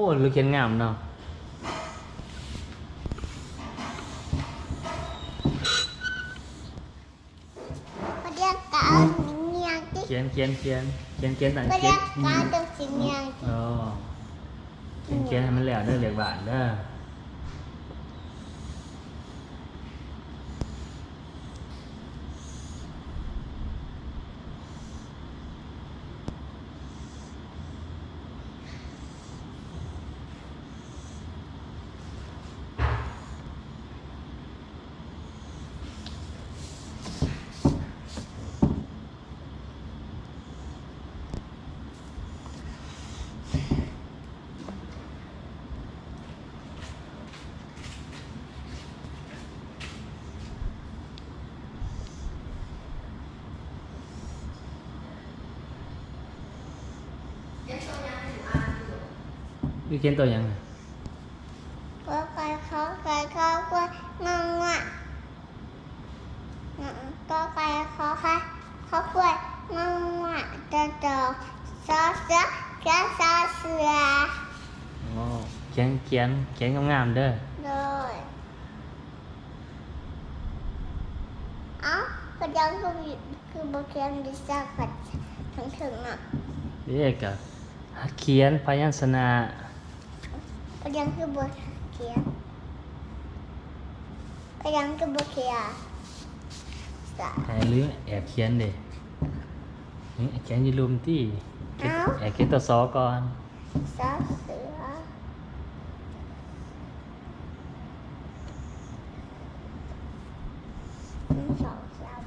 ໂອ້ ລູກຂຽນງາມເນາະ. ປະດຽວກະເອົາຍຽງຕິ ຂຽນ ຂຽນ ຂຽນ ຂຽນ ຂຽນ ຂຽນ ປະດຽວກະເອົາຕົວສີຍຽງຕິ ອໍ ຂຽນ ຂຽນໃຫ້ມັນແລ້ວເດີ ລຽກບ້ານເດີ. ຢູ່ຂຽນຕົວຫຍັງ? ກ ຂ ຄ ຄ ຄ ຄ ງ ງ ກ ໄກ່ ຂໍ ຄວາຍ ຄ ຄວາຍ ງ ງ ຈ ຈ ຊ ເສືອ ຊ ຊ ເສືອ. ໂອ້ ຂຽນ ຂຽນ ຂຽນງາມໆເດີ. ໂດຍ. ເອົ້າ ພະຍັນຄື ຄືບໍ່ຂຽນ ດິສາ ຂະ ເຖິງໆ ເນາະ? ເອີ ກະຂຽນພະຍັນຊະນະ. ພະຍັນຄືບໍ່ຂຽນ? ພະຍັນຄືບໍ່ຂຽນ? ສະ ໃຫ້ລືມແອບຂຽນເດ້. ນີ້ ຂຽນຢູ່ລຸ່ມຕິ. ເອົ້າ ແອບຂຽນຕົວ ຊ ກ່ອນ. ຊ ເສືອ. ໜຶ່ງ ສອງ ສາມ.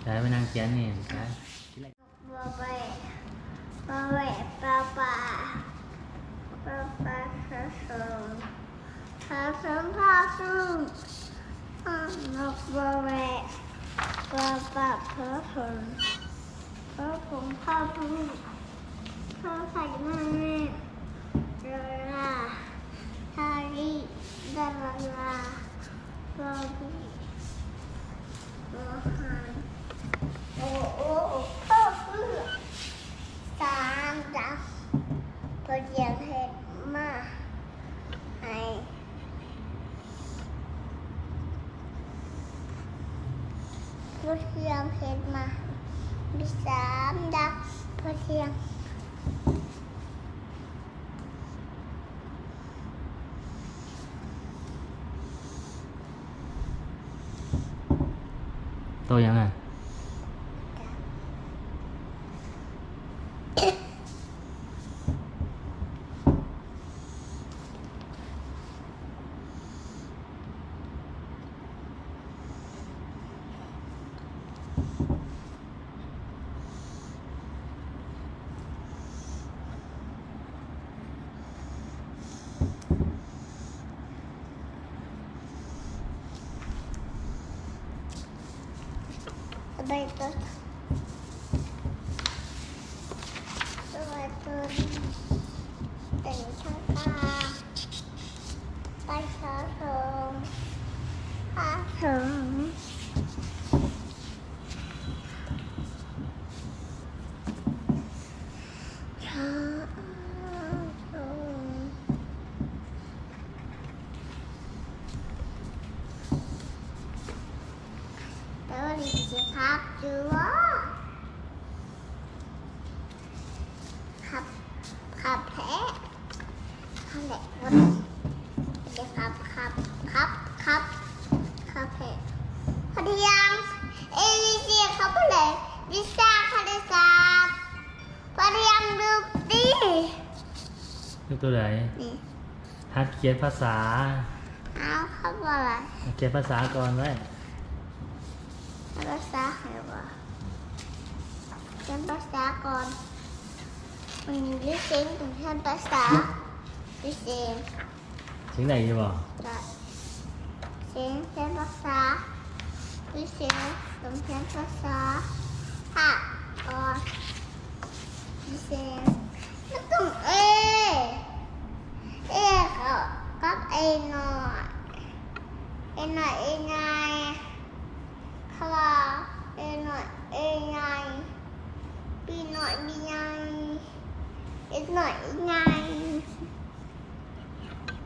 ໄປ ໄປນັ່ງຂຽນນີ້ ໄປ. ວ ວ ວ ວ ວ ປາ ປາ ປາ ປາ ປາ ປາ ປາ ປາ ປາ ປາ ປາ ປາ ສາມດາວ ພໍ່ດຽງເຮັດມາໃຫ້ ພໍ່ດຽງເຮັດມາ ມີສາມດາວ ພໍ່ດຽງ. ໂຕຫຍັງນະ? ສະບາຍດີ ສະບາຍດີ ເປັນຊາວກາງ ປະຊາຊົນ ປະຊາຊົນ. ສະ ຫຼືວ່າ ຄັບ ຄັບແທ້ ຄັບແທ້ ຄັບ ຄັບ ຄັບ ຄັບແທ້ ພັດທະຍາ ເອບີຊີ ຄັບເລີຍ ວິຊາຄະນິດສາດ ພັດທະຍາ ດືບຕີ ເປັນຕົວໃດ? ນີ້ ຫັດຂຽນພາສາ. ອ້າວ ຄັບວ່າ ຂຽນພາສາກ່ອນໄວ້ ພາສາໃຫ້ວ່າ ຂຽນພາສາກ່ອນ ອືມ ລິເຊັນ ຕ້ອງຂຽນພາສາ ລິເຊັນ ຂຽນໄດ້ຢູ່ບໍ່? ໄດ້ ຂຽນ ຂຽນພາສາ ລິເຊັນ ຕ້ອງຂຽນພາສາ ພາກ ກ່ອນ ລິເຊັນ ມັນຕ້ອງເອ ເອ ກັບ ກັບເອນ້ອຍ ເອນ້ອຍ ເອໃຫຍ່ ຄະວ່າ ເອນ້ອຍ ເອໃຫຍ່ ບີນ້ອຍ ບີໃຫຍ່ ເອນ້ອຍ ເອໃຫຍ່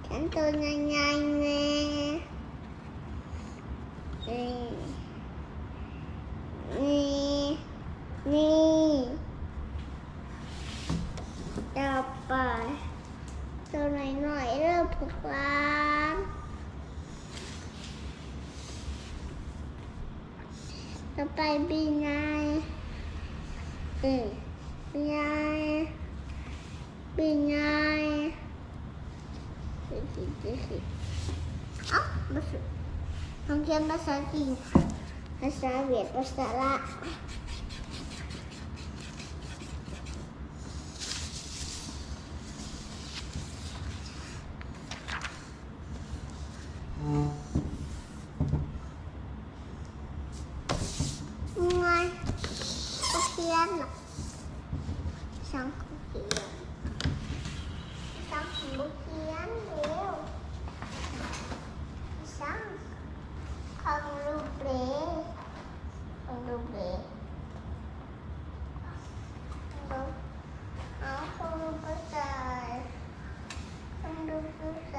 ຂຽນໂຕໃຫຍ່ໆ ແນ່ ນີ້ ນີ້ ນີ້ ຕໍ່ໄປ ໂຕນ້ອຍໆ ເດີພວກຫຼານ ຕໍ່ໄປ ບີໃຫຍ່ ເອີ ບີໃຫຍ່ ບີໃຫຍ່ ເອົ້າ ບໍ່ ຕ້ອງຂຽນພາສາຈີນ ພາສາຫວຽດ ພາສາລາວ ງ່າຍ ບໍ່ຂຽນລະ ຊ່າງຂອງຂຽນ ຊ່າງຂອງບໍ່ຂຽນແລ້ວ ຊ່າງຂອງລູກເບ ຂອງລູກເບ ເອົາຂອງລູກໄປໃສ່ ຂອງລູກຢູ່ໃສ?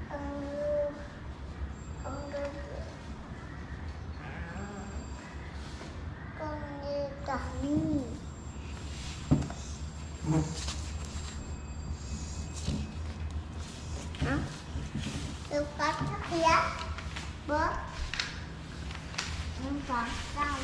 ຂອງລູກ ຂອງລູກ ຂອງລູກກະມີ ເອົ້າ ລູກກັບຈັກເທື່ອ ບໍ່ ໜຶ່ງ ສອງ ສາມ